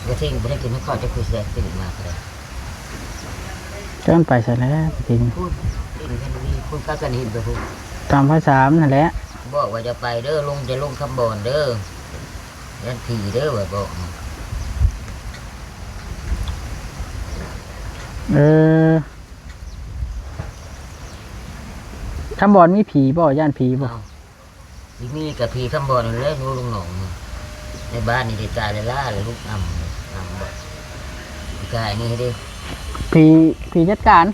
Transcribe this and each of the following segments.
ບໍ່ເທິງ ບໍ່ໄດ້ກິນນຳເຂົ້າຈັກຄືຊິໄດ້ຕື່ນມາກໍໄດ້. ຈັກມັນໄປໃສແລ້ວ ບໍ່ເທິງ ພຸ້ນ ຫຼິ້ນກັນຢູ່ນີ້ ພຸ້ນ ພາກັນຫຼິ້ນໄປພຸ້ນ ຕາມພາສາມັນຫັ້ນແຫຼະ. ບອກວ່າຢ່າໄປເດີ ລົງ ຢ່າລົງຄຳບອນເດີ ຢ້ານຜີເດີ ວ່າບອກ. ເອີ ຄຳບອນມີຜີບໍ່? ຢ້ານຜີບໍ່? ເອົ້າ ຊິມີກະຜີຄຳບອນນັ້ນແຫຼະ ຢູ່ລົງໜອງ ໃນບ້ານນີ້ໄດ້ຕາຍຫຼາຍໆ ແລ້ວລູກອຳ ອຳບໍ່ ປີກາຍນີ້ເດ້ ຜີ ຜີຈັດການ.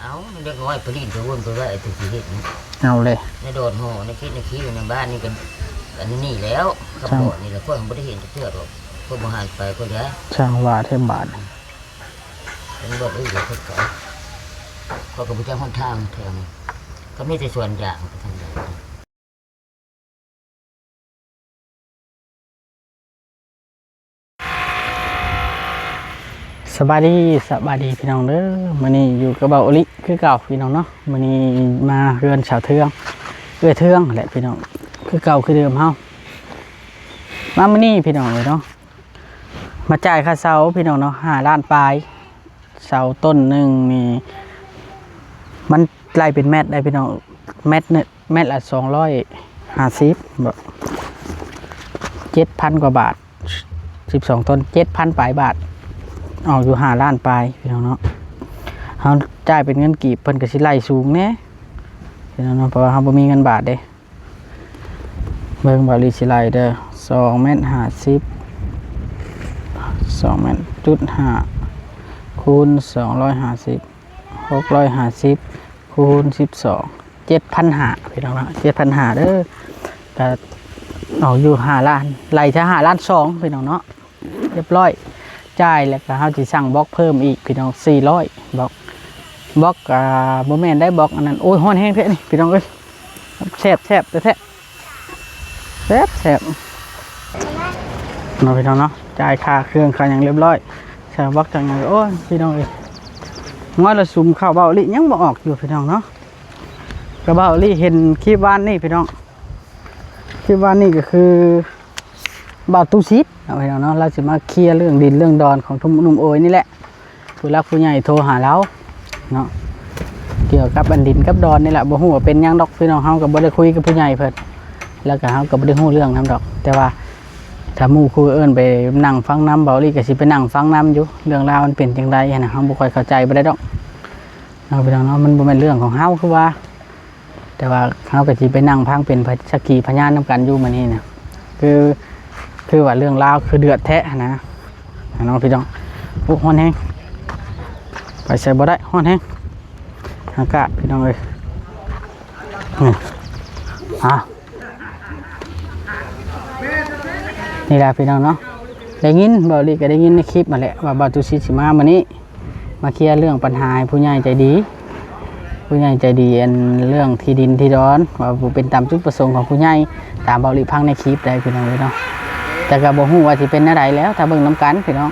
ເອົ້າ ເດັກນ້ອຍໄປຫຼິ້ນໄປວົນໄປໄຫວ້ ໄອ້ຜູ້ຊິເຮັດນີ້ ເອົາເລີຍ ໃນດອນຫໍ ໃນເຂດໃນຄີ ໃນບ້ານນີ້ກໍອັນນີ້ແລ້ວ ຄຳບອນນີ້ແຫຼະ ຂ້ອຍບໍ່ໄດ້ເຫັນຈັກເທື່ອດອກ ຂ້ອຍບໍ່ຫັນໄປ ຂ້ອຍຢ້ານ ຊ່າງວ່າແທ້ບາດ. ເປັນບໍ່ໄດ້ຢູ່ ຂ້ອຍກໍ ຂ້ອຍກໍບໍ່ຈັກຫົນທາງແຖວນີ້ ກໍມີແຕ່ສວນຢາງໄປທາງໃດ. ສະບາຍດີ ສະບາຍດີພີ່ນ້ອງເດີ ມື້ນີ້ຢູ່ກັບເບົາອີ່ຫຼີຄືເກົ່າພີ່ນ້ອງເນາະ. ມື້ນີ້ມາເຮືອນສາວເທືອງ ເອື້ອຍເທືອງແຫຼະພີ່ນ້ອງ ຄືເກົ່າຄືເດີມເຮົາ ມາມື້ນີ້ພີ່ນ້ອງເອີຍເນາະ ມາຈ່າຍຄ່າເຊົ່າພີ່ນ້ອງເນາະ ຫ້າລ້ານປາຍ. ເສົາຕົ້ນໜຶ່ງນີ້ ມັນໄລ່ເປັນແມັດໄດ໋ພີ່ນ້ອງ ແມັດໜຶ່ງ ແມັດລະສອງຮ້ອຍຫ້າສິບ ເຈັດພັນກວ່າບາດ ສິບສອງຕົ້ນ ເຈັດພັນປາຍບາດ ອອກຢູ່ຫ້າລ້ານປາຍພີ່ນ້ອງເນາະ. ເຮົາຈ່າຍເປັນເງິນກີບ ເພິ່ນກໍຊິໄລ່ສູງແດ່ພີ່ນ້ອງເນາະ ເພາະວ່າເຮົາບໍ່ມີເງິນບາດເດ້. ເບິ່ງ ເບົາອີ່ຫຼີຊິໄລ່ເດີ ສອງແມັດຫ້າສິບ ສອງແມັດຈຸດຫ້າ ຄູນສອງຮ້ອຍຫ້າສິບ ຫົກຮ້ອຍຫ້າສິບ ຄູນສິບສອງ ເຈັດພັນຫ້າ ພີ່ນ້ອງເນາະ ເຈັດພັນຫ້າເດີ ກະອອກຢູ່ຫ້າລ້ານ ໄລ່ຊະຫ້າລ້ານສອງ ພີ່ນ້ອງເນາະ. ຮຽບຮ້ອຍ ຈ່າຍແລ້ວກໍເຮົາຊິສັ່ງບລັອກເພີ່ມອີກພີ່ນ້ອງ ສີ່ຮ້ອຍບລັອກ ບລັອກ ອ່າ ບໍ່ແມ່ນໄດ໋ ບລັອກອັນນັ້ນ. ໂອ້ຍ ຮ້ອນແຮງແທ້ນີ້ພີ່ນ້ອງເອີຍ ແຊບໆແທ້ໆ ແຊບໆເນາະພີ່ນ້ອງເນາະ. ຈ່າຍຄ່າເຄື່ອງຄ່າຫຍັງຮຽບຮ້ອຍ ໃສ່ບລັອກຈັກຫຍັງ ໂອ້ຍ ພີ່ນ້ອງເອີຍ ງອຍລະສຸມເຂົ້າເບົາອີ່ຫຼີຍັງບໍ່ອອກຢູ່ພີ່ນ້ອງເນາະ. ກະເບົາອີ່ຫຼີເຫັນຄລິບວານນີ້ພີ່ນ້ອງ ຄລິບວານນີ້ກໍຄື ບ່າວຕູ້ຊິດເນາະພີ່ນ້ອງເນາະ ລາວຊິມາເຄຍເລື່ອງດິນເລື່ອງດອນຂອງໜຸ່ມໂອຍນີ້ແຫຼະ. ຜູ້ຫຼັກຜູ້ໃຫຍ່ໂທຫາລາວເນາະ ກ່ຽວກັບອັນດິນກັບດອນນີ້ແຫຼະ. ບໍ່ຮູ້ວ່າເປັນຫຍັງດອກພີ່ນ້ອງ ເຮົາກໍບໍ່ໄດ້ຄຸຍກັບຜູ້ໃຫຍ່ເພິ່ນ ແລ້ວກໍເຮົາກໍບໍ່ໄດ້ຮູ້ເລື່ອງນຳດອກ ແຕ່ວ່າຖ້າໝູ່ຄູ່ເອີ້ນໄປນັ່ງຟັງນຳ ເບົາອີ່ຫຼີກໍຊິໄປນັ່ງຟັງນຳຢູ່ ເລື່ອງລາວມັນເປັນຈັ່ງໃດຫັ້ນນະ ເຮົາບໍ່ຄ່ອຍເຂົ້າໃຈປານໃດດອກເນາະພີ່ນ້ອງເນາະ. ມັນບໍ່ແມ່ນເລື່ອງຂອງເຮົາ ຄືວ່າ ແຕ່ວ່າເຮົາກໍຊິໄປນັ່ງຟັງເປັນພະ ສັກຂີພະຍານນຳກັນຢູ່ມື້ນີ້ນະ ຄື ຄືວ່າເລື່ອງລາວຄືເດືອດແທ້ຫັ້ນນະ ເນາະພີ່ນ້ອງ. ໂອ້ ຮ້ອນແຮງ ໄປໃສບໍ່ໄດ້ ຮ້ອນແຮງ ອາກາດພີ່ນ້ອງເອີຍ ນີ້ ອ່າ ນີ້ລະພີ່ນ້ອງເນາະ ໄດ້ຍິນ ເບົາອີ່ຫຼີກໍໄດ້ຍິນໃນຄລິບຫັ້ນແຫຼະ ວ່າບ່າວຕູ້ຊິດຊິມາມື້ນີ້ ມາເຄຍເລື່ອງປັນຫາໃຫ້ຜູ້ໃຫຍ່ໃຈດີ ຜູ້ໃຫຍ່ໃຈດີ ອັນເລື່ອງທີ່ດິນທີ່ດອນ ວ່າບໍ່ເປັນຕາມຈຸດປະສົງຂອງຜູ້ໃຫຍ່ ຕາມເບົາອີ່ຫຼີຟັງໃນຄລິບໄດ໋ພີ່ນ້ອງເອີຍເນາະ. ແຕ່ກໍບໍ່ຮູ້ວ່າຊິເປັນແນວໃດແລ້ວ ຖ້າເບິ່ງນຳກັນພີ່ນ້ອງ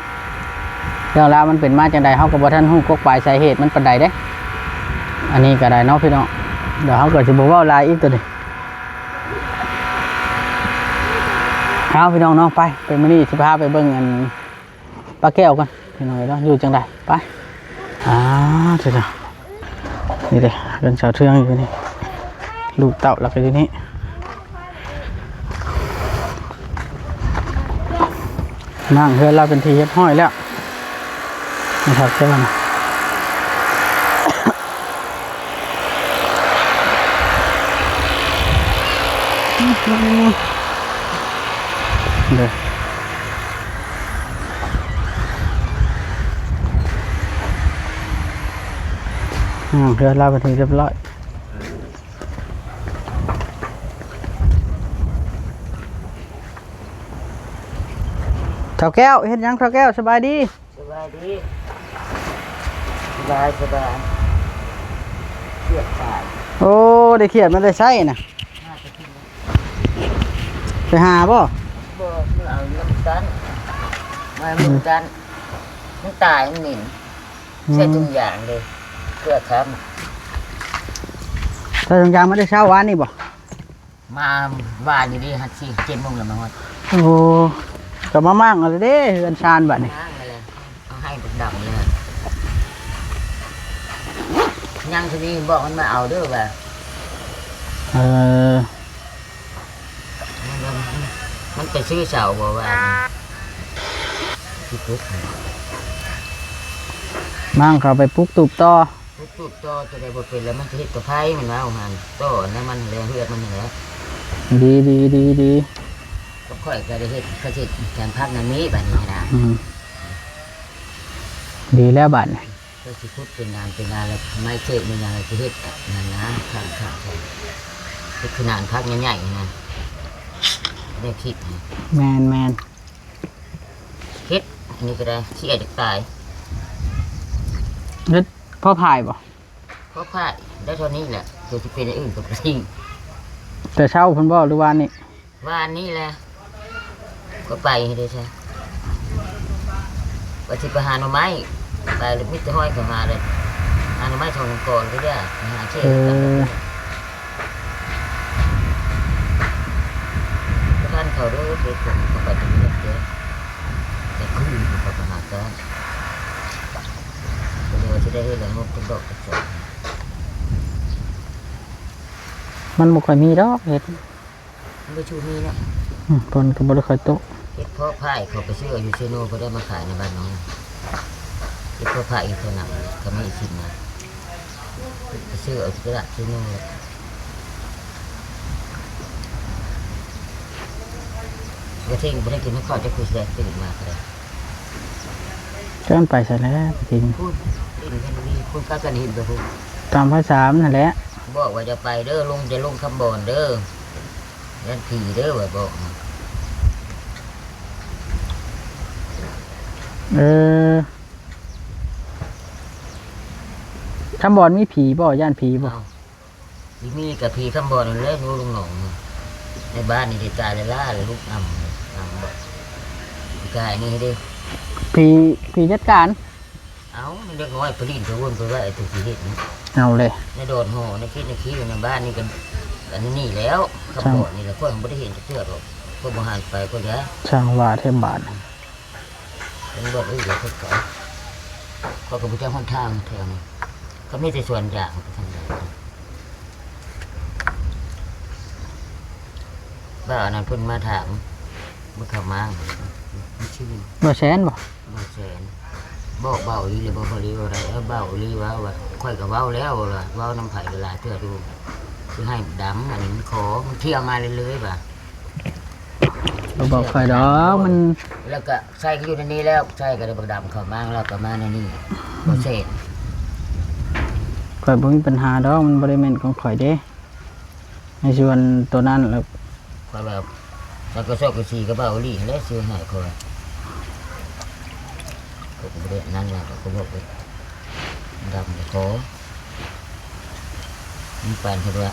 ເລື່ອງລາວມັນເປັນມາຈັ່ງໃດ ເຮົາກໍບໍ່ທັນຮູ້ກົກປາຍສາເຫດມັນປານໃດເດ້. ອັນນີ້ກໍໄດ້ເນາະພີ່ນ້ອງ ດຽວເຮົາກໍຊິບໍ່ເວົ້າຫຼາຍອີກໂຕນີ້. ເອົາ ພີ່ນ້ອງເນາະ ໄປ ໄປ ມື້ນີ້ຊິພາໄປເບິ່ງອັນ ປາແກ້ວກ່ອນ ພີ່ນ້ອງເອີຍເນາະ ຢູ່ຈັ່ງໃດ ໄປ. ອ່າ ເດີ ນີ້ເດ້ ເຮືອນສາວເທືອງຢູ່ນີ້ ລູກເຕົ້າລາວກໍຢູ່ນີ້ ສ້າງເຮືອນລາວເປັນທີ່ຮຽບຮ້ອຍແລ້ວ ນີ້ ປາແກ້ວນະ. ເດີ ອ່າ ເຮືອນລາວເປັນທີ່ຮຽບຮ້ອຍ. ທ້າວແກ້ວ ເຮັດຫຍັງທ້າວແກ້ວ? ສະບາຍດີ. ສະບາຍດີ. ສະບາຍ ສະບາຍ. ຂຽດຕາຍ. ໂອ້ ໄດ້ຂຽດມາແຕ່ໃສນະ? ໄປຫາບໍ່? ບໍ່ ເອົານຳກັນ ມານຳກັນ. ອືມ ມັນຕາຍ ມັນເໝັນ. ອືມ ໃສ່ຖົງຢາງເດ້ ເພື່ອຄ້ຳ. ໃສ່ຖົງຢາງມາແຕ່ເຊົ້າວານນີ້ບໍ່? ມາວານນີ້ເດ້ ຮອດສີ່ ເຈັດໂມງແລ້ວມາຮອດ. ໂອ້ ກໍມາມ້າງເອົາເດ້ເຮືອນຊານບັດນີ້. ມ້າງແລ້ວ ເອົາໃຫ້ບັກດຳເລີຍ. ຍັງຊະນີ້ບອກມັນມາເອົາເດີວ່າ. ເອີ ມັນ ມັນໄປຊື້ເສົາບໍ່ວ່າ ຊິປຸກໃຫ້ ມ້າງເຂົ້າໄປປຸກຕູບຕໍ່. ປຸກຕູບຕໍ່ ຕົວໃດບໍ່ເປັນແລ້ວມັນຊິເຮັດກະໄພ ມັນວ່າຫັ້ນ ຕໍ່ອັນນັ້ນມັນແຫຼະ ເຮືອນມັນແຫຼະ. ດີ ດີ ດີ ດີ. ກັບຂ້ອຍກໍໄດ້ເຮັດ ເຂົາເຮັດການພັກນຳນີ້ບັດນີ້ນະ. ອືມ ດີແລ້ວບັດນີ້. ກໍຊິຂຸດເປັນນານເປັນນານ ແລ້ວໄມ້ເສກໄມ້ຫຍັງ ຊິເຮັດນັ້ນນະ ຂ້າງໆ ເຮັດຂະໜານຜັກໃຫຍ່ໆນະ ແນວຄິດນະ. ແມ່ນໆ. ເຮັດ ອັນນີ້ກໍໄດ້ ຂີ້ອາຍຈະຕາຍ. ເຮັດພໍພາຍບໍ່? ພໍພາຍ ໄດ້ເທົ່ານີ້ແຫຼະ ຕົວຊິເປັນອັນອື່ນກໍບໍ່ໄດ້. ແຕ່ເຊົ້າພຸ້ນບໍ່ ຫຼືວານນີ້? ວານນີ້ແຫຼະ ກໍໄປເດ້ຊະ ວ່າຊິໄປຫາໜໍ່ໄມ້ ໄປແລ້ວມີແຕ່ຫ້ອຍເຂົາຫາເລີຍ ຫາໜໍ່ໄມ້ສອງສາມກໍເລີຍ ໄປຫາເຂດ. ເອີ ບໍ່ທັນເຂົາເດີ ເຂດເຂົາໄປທາງເໜືອເດີ ແຕ່ຄືນເຂົາໄປຫາຊະ ກໍເລີຍວ່າຊິໄດ້ເຮັດແລ້ວ ງົບເປັນດອກເປັນສອນ. ມັນບໍ່ຄ່ອຍມີດອກເຫັດ. ມັນບໍ່ຊູມີເນາະ. ອືມ ເພິ່ນກໍບໍ່ໄດ້ຄ່ອຍໂຕະ. ເຫັດເພາະພາຍ ເຂົາໄປຊື້ເອົາຢູ່ເຊໂນ ເພິ່ນໄດ້ມາຂາຍໃນບ້ານນ້ອງ. ເຫັດເພາະພາຍອີກເທົ່ານັ້ນ ກໍມີອີກສິບນະ ໄປຊື້ເອົາທີ່ຕະຫຼາດເຊໂນ. ກະເທັງບໍ່ໄດ້ກິນນຳເຂົາຈັກມື້ແລ້ວ ຕື່ນມາກໍໄດ້. ຈັກມັນໄປໃສແລ້ວ ກະເທັງ. ພຸ້ນ ຫຼິ້ນກັນຢູ່ນີ້ ພຸ້ນ ພາກັນຫຼິ້ນໄປພຸ້ນ ຕາມພາສາມັນຫັ້ນແຫຼະ. ບອກວ່າຢ່າໄປເດີ ລົງ ຢ່າລົງຄຳບອນເດີ. ຢ້ານຜີເດີວ່າບອກ. ເອີ ຄຳບອນມີຜີບໍ່? ຢ້ານຜີບໍ່? ເອົ້າ ຊິມີກະຜີຄຳບອນນັ້ນແຫຼະ ຢູ່ລຸງໜອງ. ໃນບ້ານນີ້ໄດ້ຕາຍຫຼາຍໆ ແລ້ວລູກອຳ ອຳບໍ່ ກາຍນີ້ເດ້ ຜີ ຜີຈັດການ. ເອົ້າ ມັນເດັກນ້ອຍໄປຫຼິ້ນໄປວົນໄປໄຫວ້ ໄອ້ຕົວຊິເຮັດນີ້. ເອົາເລີຍ ໃນດອນຫໍ ໃນເຂດ ໃນຄີ ໃນບ້ານນີ້ກໍ ອັນນີ້ແລ້ວ ຄຳບອນນີ້ແຫຼະ ຂ້ອຍບໍ່ໄດ້ເຫັນຈັກເທື່ອດອກ ຂ້ອຍບໍ່ຫັນໄປ ຂ້ອຍຢ້ານ. ຊ່າງວ່າແທ້ບາດ ເພິ່ນບອກເອີຍ ດຽວຂ້ອຍໄປ ຂ້ອຍກໍບໍ່ຈັກຫົນທາງແຖວນີ້ ກໍມີແຕ່ສວນຢາງໄປທາງໃດ. ບ່າວອັນນັ້ນເພິ່ນມາຖາມ ເພິ່ນເຂົ້າມາ ມັນຊື່ ບ່າວແສນບໍ່? ບ່າວແສນ ບອກບ່າວອີ່ຫຼີ ບໍ່ ບໍ່ໄດ້ເວົ້າໄດ້ ເອີ ບ່າວອີ່ຫຼີເວົ້າວ່າ ຂ້ອຍກໍເວົ້າແລ້ວວ່າ ເວົ້ານຳໃຜກໍຫຼາຍເທື່ອຢູ່ ຊິໃຫ້ດຳ ອັນນີ້ມັນຂໍ ມັນທ່ຽວມາເລື້ອຍໆວ່າ ບໍ່ບອກຂ້ອຍດອກ ມັນ ແລ້ວກໍໃສ່ກໍຢູ່ໃນນີ້ແລ້ວ ໃສ່ກໍໄດ້ບັກດຳເຂົ້າມາ ແລ້ວກໍມາໃນນີ້ ບໍ່ເສດ. ຂ້ອຍບໍ່ມີບັນຫາດອກ ມັນບໍ່ໄດ້ແມ່ນຂອງຂ້ອຍເດ້ ໃນສ່ວນໂຕນັ້ນແລ້ວ ຂ້ອຍວ່າ ແລ້ວກໍຊອກກະສີກັບບ່າວອີ່ຫຼີຫັ້ນແຫຼະ ຊື້ໃຫ້ຂ້ອຍ ຂ້ອຍກໍບໍ່ໄດ້ອັນນັ້ນແລ້ວ ຂ້ອຍກໍບອກວ່າ ດຳກໍຂໍ ມັນປານເພິ່ນວ່າ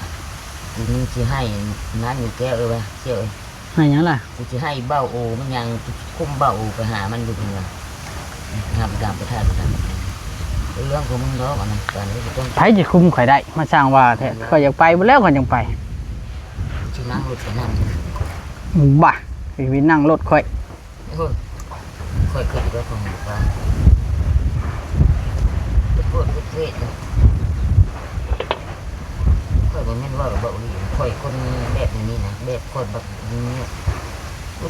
ກູນີ້ຊິໃຫ້ນາງຢູ່ແກ້ວເອີຍວ່າ ສ່ຽວເອີຍ. ໃຫ້ຫຍັງລະ? ກູຊິໃຫ້ບ່າວໂອມັນຍັງຄຸມບ່າວໂອໄປຫາມັນຢູ່ເພິ່ນວ່າ ຫາໄປດຳໄປຖ່າຍໄປດຳ ເປັນເລື່ອງຂອງມຶງດອກອັນນັ້ນ ປານນີ້ບໍ່ຕ້ອງ ໃຜຊິຄຸມຂ້ອຍໄດ້ ມາສ້າງວ່າແທ້ ຂ້ອຍຢາກໄປພຸ້ນແລ້ວ ຂ້ອຍຈັ່ງໄປ ຊິນັ່ງລົດໄປນຳ ບາ ຊິໄປນັ່ງລົດຂ້ອຍ. ໂອ້ຍ ຂ້ອຍຄິດວ່າຂອງໝູ່ປ່າ ໄປໂພດໄປເທດເນາະ ຂ້ອຍບໍ່ແມ່ນເວົ້າແລ້ວເວົ້າອີ່ຫຼີ ຂ້ອຍຄົນແບບນີ້ນະ ແບບຂ້ອຍບັກນີ້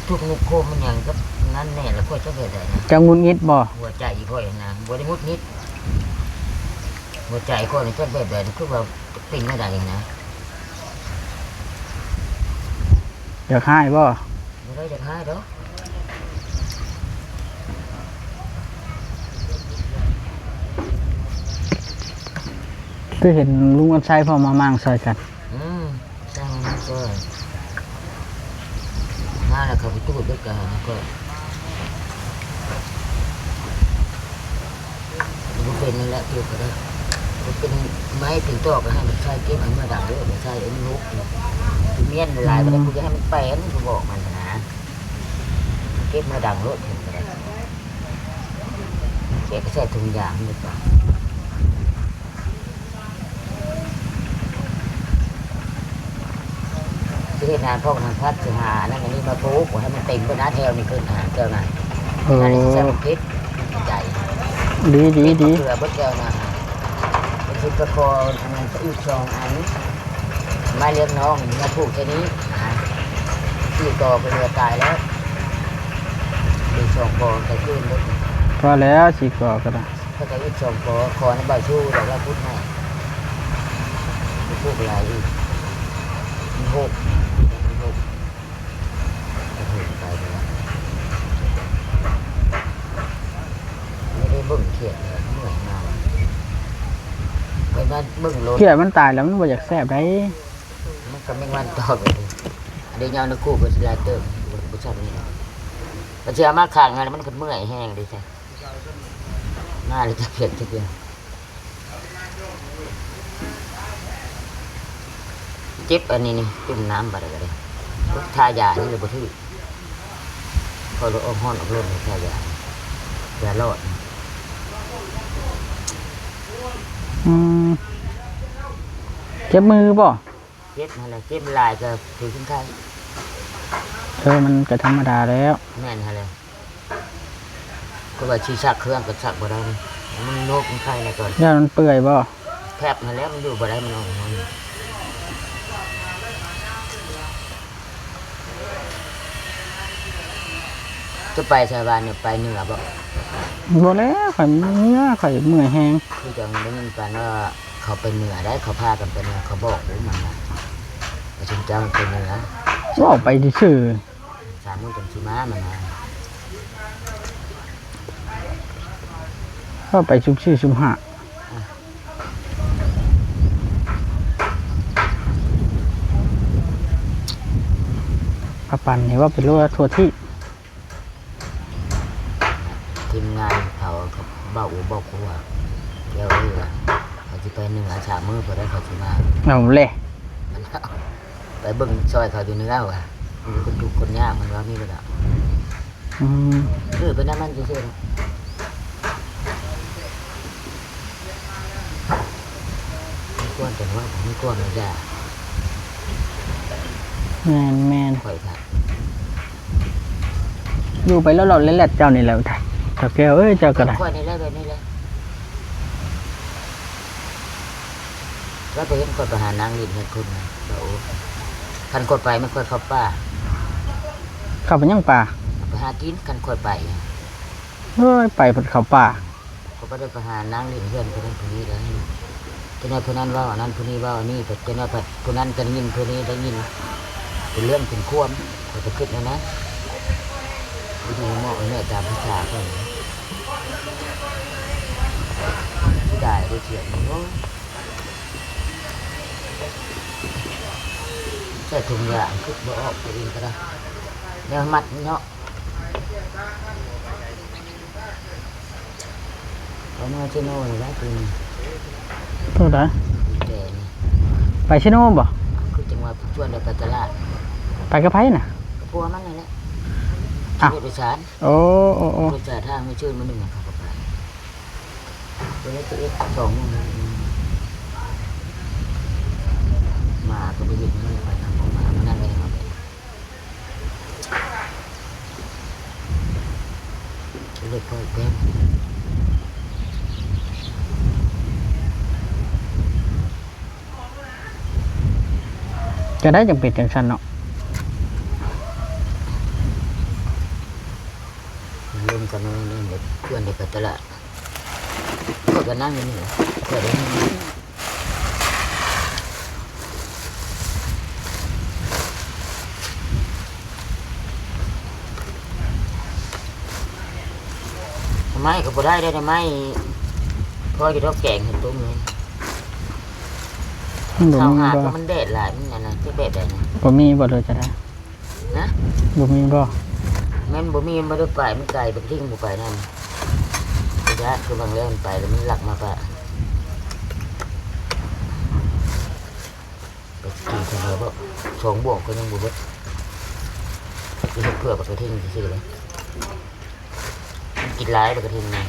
ທຸກນຸກໂຄມມັນຫຍັງກັບນັ້ນແນ່ ແລ້ວຂ້ອຍຈັກເຮັດໃດນະ. ເຈົ້າຫງຸດຫງິດບໍ່? ຫົວໃຈຂ້ອຍນະ ບໍ່ໄດ້ຫງຸດຫງິດ ຫົວໃຈຂ້ອຍນີ້ຈັກແບບໃດ ຄືວ່າເປັນແນວໃດນະ. ຢາກຮ້າຍບໍ່? ບໍ່ໄດ້ຢາກຮ້າຍດອກ ຄືເຫັນລຸງອັນໄຊເພິ່ນມາມ້າງຊ່ອຍກັນ. ອືມ ສ້າງມາຊ່ອຍ ມາແລ້ວເຂົາໄປຕູດເບິດກະ ມັນກໍ ບໍ່ເປັນນັ້ນແຫຼະ ເກັບກໍໄດ້ ມັນເປັນໄມ້ເປັນຕອກ ກໍໃຫ້ມັນໃສ່ເກັບ ໃຫ້ເມືອດັງໂລດ ໃສ່ໃຫ້ມັນຫົກ ເມ້ນຫຼາຍໆ ກໍໄດ້ ອືມ ບໍ່ຢາກໃຫ້ມັນແປນ ກໍບອກມັນນະ ເກັບເມືອດັງໂລດ ເພິ່ນກໍໄດ້ ແກກໍໃສ່ຖົງຢາງນີ້ກ່ອນ. ເຮັດນາ ພວກນາງພັດຊິຫາອັນນັ້ນອັນນີ້ມາປູກ ໃຫ້ມັນເຕັມເບິດນາ ແຖວນີ້ຂຶ້ນຫາແຖວນັ້ນ. ເອີ ອັນນີ້ຊິໃສ່ບັກເຜັດໃສ່ ດີໆໆ ເກືອເບິດແຖວນັ້ນ. ຊິໄປຂໍອັນນັ້ນອີກສອງອັນ ໄມ້ລຽງນ້ອງມາປູກແຖວນີ້. ສີ່ກໍເຫຼືອຕາຍແລ້ວ ອີກສອງກໍໃສ່ຄືນເບິດ. ພໍແລ້ວ ສີ່ກໍກໍໄດ້. ເຂົາກໍອີກສອງກໍ ຂໍນຳບ່າວຊູດອກ ລາວຂຸດໃຫ້ ໄປປູກຫຼາຍອີກ ມັນຫົກ ມັນຫົກ ມັນຫົກໄປແລ້ວ. ບໍ່ໄດ້ເບິ່ງຂຽດເລີຍ ເມື່ອຍມາກ ໄປມາເບິ່ງໂລດ. ຂຽດມັນຕາຍແລ້ວ ມັນບໍ່ຢາກແຊບໃດ໋. ມັນກໍແມງວັນຕອມ ອັນນີ້ຍາວນະ ກູກໍຊິຫຼາຍເຕີບ ບໍ່ຊັບນີ້ ມັນຊິເອົາມາຂັງຫັ້ນ ມັນກໍເມື່ອຍແຮງເດ້. ມາແລ້ວຈະເປັນຈັກເທື່ອ ເຈັບອັນນີ້ນີ້ ຈຸ່ມນ້ຳບາດໃດກໍໄດ້. ໂອ້ຍ ທາຢານີ້ລະບໍ່ຖືກ ເຂົາລະອອກຮ້ອນອອກລົນໃຫ້ທາຢາ ຢາຫຼອດ. ອືມ ເຈັບມືບໍ່? ເຈັບຫັ້ນແຫຼະ ເຈັບຫຼາຍກໍຖືກກິນໄຂ້. ເອີ ມັນກໍທຳມະດາແລ້ວ. ແມ່ນຫັ້ນແຫຼະ. ຄືວ່າຊິຊັກເຄື່ອງກໍຊັກບໍ່ໄດ້ ມັນໂນກມັນໄຂ້ແລ້ວກໍ ຢ້ານມັນເປື່ອຍບໍ່? ແຜບຫັ້ນແຫຼະ ມັນຢູ່ບໍ່ໄດ້ ມັນອອກມາ. ຈະໄປໃສວານນີ້ ໄປເໜືອບໍ່? ບໍ່ແລ້ວ ຂ້ອຍເມື່ອຍ ຂ້ອຍເມື່ອຍແຮງ. ຄືຈັ່ງໄດ້ຍິນກັນວ່າເຂົາໄປເໜືອໄດ໋ ເຂົາພາກັນໄປເໜືອ ເຂົາບອກຢູ່ມັນວ່າ ວ່າຊຸມເຈົ້າໄປເໜືອ. ເວົ້າໄປຊື່ໆ ສາມມື້ຈັ່ງຊິມາ ມັນວ່າ ເວົ້າໄປຊຸມສີ່ຊຸມຫ້າ. ປາປັນນີ້ເວົ້າໄປໂລດ ທົ່ວທີບ. ທີມງານເຂົາ ເຂົາເວົ້າອູເວົ້າຄົວ ດຽວເອີຍວ່າ ເຂົາຊິໄປເໜືອສາມມື້ ເພິ່ນວ່າເຂົາຊິມາ. ເອົາແຫຼະ ໄປເບິ່ງຊ່ອຍເຂົາຢູ່ເໜືອວ່າ ມີຄົນທຸກຄົນຍາກ ມັນວ່າມີບໍ່ດອກ. ອືມ ເອີ ເປັນນຳມັນຊື່ໆ ເນາະ. ມີຄວາມເປັນວ່າ ມີຄວາມເປັນຢາ ແມ່ນໆ ຂ້ອຍກໍຢູ່ໄປຫຼອດໆແຫຼດໆ ເຈົ້ານີ້ແຫຼະ ເຖົ້າແກ້ວເອີຍ ເຈົ້າກໍໄດ້. ຂ້ອຍນີ້ແຫຼະ ແບບນີ້ແຫຼະ. ລາວໄປເຫັນຂ້ອຍໄປຫານັ່ງຫຼິ້ນເຮືອນຄົນນະ ລາວ ໂອ້ ຄັນຂ້ອຍໄປແມ່ນຂ້ອຍເຂົ້າປ່າ. ເຂົ້າໄປຫຍັງປ່າ? ໄປຫາກິນ ຄັນຂ້ອຍໄປ. ເອີຍ ໄປພັດເຂົ້າປ່າ. ຂ້ອຍບໍ່ໄດ້ໄປຫານັ່ງຫຼິ້ນເຮືອນຜູ້ນັ້ນຜູ້ນີ້ເດ້. ຈັກໜ່ອຍຜູ້ນັ້ນເວົ້າອັນນັ້ນ ຜູ້ນີ້ເວົ້າອັນນີ້ ຈັກໜ່ອຍພັດຜູ້ນັ້ນກໍໄດ້ຍິນ ຜູ້ນີ້ໄດ້ຍິນ ເປັນເລື່ອງເປັນຄວາມ. ຂ້ອຍກໍຄິດແນວນັ້ນ ຢູ່ດີເໝາະແມ່ຕາມພາສາເພິ່ນ. ເສຍດາຍເດ້ ຂຽດນີ້ ໂອ້ຍ ໃສ່ຖົງຢາງຄິດບໍ່ອອກ ຕົວເອງກໍໄດ້ ແນວມັດເນາະ. ເຂົາເມືອເຊໂນນີ້ແຫຼະ ຄືນີ້ ໂຕໃດ? ແກ່ນີ້ ໄປເຊໂນບໍ່? ຄືຈັ່ງວ່າຊວນໄດ້ໄປຕະຫຼາດ. ໄປກັບໃຜນະ? ກັບຜົວມັນນີ້ແຫຼະ. ອ້າວ ຂີ່ລົດໂດຍສານ. ໂອ້ ໂອ້ ໂອ້ ລົດສາຍທາງ ມື້ຊື່ນມື້ໜຶ່ງເຂົາກໍໄປ ໄປໄດ້ເອັດສອງມື້ ມາກໍໄປເຮັດ ມື້ໄປນຳ ອອກມາມື້ນັ້ນກໍຍັງເອົາໄປ. ເລີຍເປີດເພງ ຈະໄດ້ຈັ່ງເປັນຈັ່ງຊັ້ນເນາະ. ລົມກັນເນາະ ເພື່ອນໄດ້ໄປຕະຫຼາດ ຂ້ອຍກໍນັ່ງຢູ່ນີ້ ຂ້ອຍໄດ້ຍິນ. ໜໍ່ໄມ້ກໍບໍ່ໄດ້ເດ້ ໜໍ່ໄມ້ພໍຢູ່ດອກ ແກງເຫັດຕົ້ມນີ້ ມັນບໍ່ມີບໍ່? ເຂົ້າຫາກໍມັນແດດຫຼາຍ ມັນອັນນັ້ນ ຈັກແບບໃດນະ? ບໍ່ມີບໍ່ ຫຼືຈັ່ງໃດ? ນະ ບໍ່ມີບໍ່? ແມ່ນບໍ່ມີ ມັນບໍ່ໄດ້ໄປ ມັນໄກ ບັກທິງບໍ່ໄປນຳ ຍາດ ຄືບາງແລ້ວມັນໄປແລ້ວມັນລັກມາປະ ໄປກິນຄົນດຽວບໍ່? ສອງບ່ວງກໍຍັງບໍ່ເບິດ ຊິເຮັດເພື່ອບັກກະທິງຊື່ໆເດ້. ມັນກິນຫຼາຍບັກກະທິງນີ້.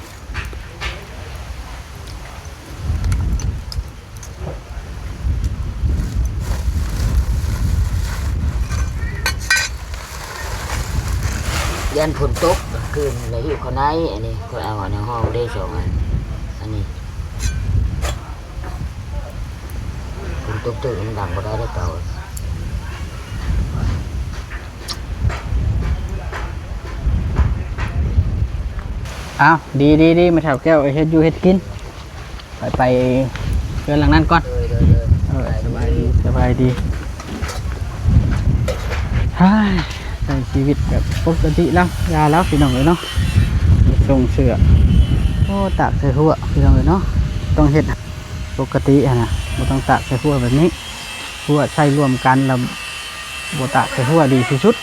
ຢ້ານຝົນຕົກ ຄືນລະຫິ້ວເຂົ້າໃນ ອັນນີ້ຂ້ອຍເອົາອັນນັ້ນຫ້ອງເດ້ສອງອັນ ອັນນີ້ ຝົນຕົກຕື່ນມັນດັງບໍ່ໄດ້ເດ້ເຕົາ. ອ້າວ ດີໆໆ ແມ່ເຖົ້າແກ້ວເຮັດຢູ່ເຮັດກິນ. ໄປ ໄປເຮືອນຫຼັງນັ້ນກ່ອນ. ໂດຍ ໂດຍ ໂດຍ. ເອີ ສະບາຍດີ ສະບາຍດີ. ໃຊ້ຊີວິດແບບປົກກະຕິແລ້ວ ຢ່າແລ້ວພີ່ນ້ອງເອີຍເນາະ. ສົ່ງເສື້ອ ໂອ້ ຕາກໃສ່ຮົ້ວພີ່ນ້ອງເອີຍເນາະ. ຕ້ອງເຮັດປົກກະຕິຫັ້ນນະ ບໍ່ຕ້ອງຕາກໃສ່ຮົ້ວແບບນີ້. ຮົ້ວໃຊ້ຮ່ວມກັນແລ້ວ ບໍ່ຕາກໃສ່ຮົ້ວດີທີ່ສຸດ.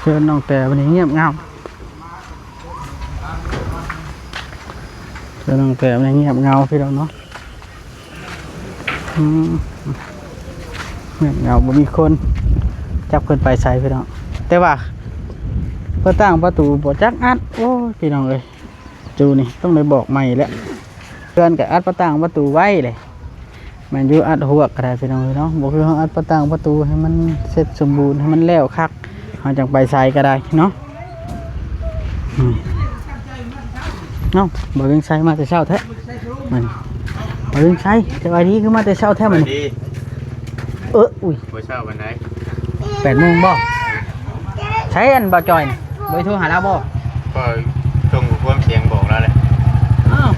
ເຮືອນນ້ອງແຕວນີ້ງຽບເຫງົາ ເຮືອນນ້ອງແຕວນີ້ງຽບເຫງົາພີ່ນ້ອງເນາະ. ອືມ ເຫງົາ ບໍ່ມີຄົນ ຈັກເພິ່ນໄປໃສພີ່ນ້ອງ. ແຕ່ວ່າເພິ່ນຕັ້ງປະຕູບໍ່ຈັກອັດ. ໂອ້ຍ ພີ່ນ້ອງເອີຍ ຈູນີ້ຕ້ອງໄດ້ບອກໃໝ່ແຫຼະ. ເພື່ອນກໍອັດປະຕາງປະຕູໄວ້ເດ້. ແມ່ນຢູ່ ອັດຮວກກໍໄດ້ພີ່ນ້ອງເອີຍເນາະ. ບໍ່ຄືເຮົາອັດປະຕາງປະຕູໃຫ້ມັນເສັດສົມບູນ ໃຫ້ມັນແລ້ວຄັກ ເຮົາຈັ່ງໄປໃສກໍໄດ້ເນາະ. ອືມ ເອົ້າ ບ່າວວຽງໄຊມາແຕ່ເຊົ້າແທ້. ມັນ ບ່າວວຽງໄຊ ສະບາຍດີ ຄືມາແຕ່ເຊົ້າແທ້ມື້ນີ້? ເອີ ອຸ້ຍ ບໍ່ເຊົ້າປານໃດ. ແປດໂມງບໍ່? ໃສອັນບ່າວຈອຍ ບໍ່ໄດ້ໂທຫາລາວບໍ່? ກໍສົ່ງຂໍ້ຄວາມສຽງບອກລາວແຫຼະ. ອ້າວ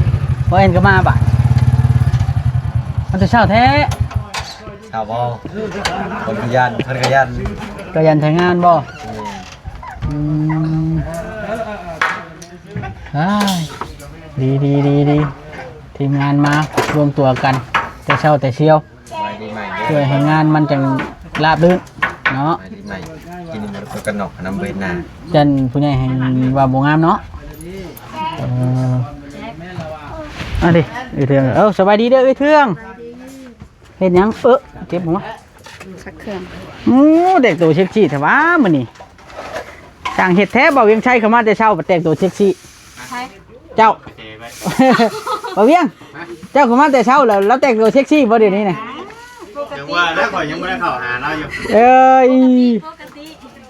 ບໍ່ເຫັນກໍມາບາດ ມາແຕ່ເຊົ້າແທ້. ຊາວບໍ່? ຄົນຂະຫຍັນ ຄົນຂະຫຍັນ ຂະຫຍັນໃຊ້ງານບໍ່? ອືມ ອືມ ອ້າຍ ດີໆໆໆ ທີມງານມາລວມຕົວກັນແຕ່ເຊົ້າແຕ່ຊຽວ ສະບາຍດີໃໝ່ເດີ ຊ່ວຍໃຫ້ງານມັນຈັ່ງລາບລື່ນເນາະ ສະບາຍດີໃໝ່. ກິນໝົດກໍກັນນອກນຳເວນນາ ຈັ່ນຜູ້ໃຫຍ່ແຮ່ງວ່າບໍ່ງາມເນາະ. ເອີ ອັນນີ້ ເອີ ເທື່ອງ ເອົ້າ ສະບາຍດີເດີ ເອີ ເທື່ອງ. ເຮັດຫຍັງ? ເອີ ເກັບຫົວ ຊັກເຄື່ອງ. ໂອ້ ແຕ່ງໂຕເຊັກຊີແທ້ຫວາມື້ນີ້. ຊ່າງເຮັດແທ້ ບ່າວວຽງໄຊເຂົ້າມາແຕ່ເຊົ້າ ແຕ່ງໂຕເຊັກຊີ. ໃຜ? ເຈົ້າ. ບ່າວວຽງ ເຈົ້າເຂົ້າມາແຕ່ເຊົ້າແລ້ວ ລາວແຕ່ງໂຕເຊັກຊີບໍ່ດຽວນີ້ນະ? ຍັງວ່າແລ້ວ ຂ້ອຍຍັງບໍ່ໄດ້ເຂົ້າຫາລາວຢູ່. ເອີຍ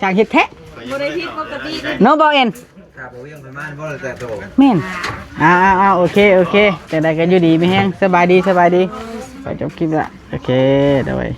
ຊ່າງເຮັດແທ້ ບໍ່ໄດ້ຜິດປົກກະຕິເນາະ ບ່າວແອນ. ຖ້າບໍ່ວຽງໄປມາບໍ່ໄດ້ແຕະໂຕ. ແມ່ນ. ອ່າໆໆ ໂອເຄ ໂອເຄ ຈັ່ງໃດກໍຢູ່ດີມີແຮງ. ສະບາຍດີ ສະບາຍດີ. ຂໍຈົບຄລິບລະ. ໂອເຄ ໂດຍ.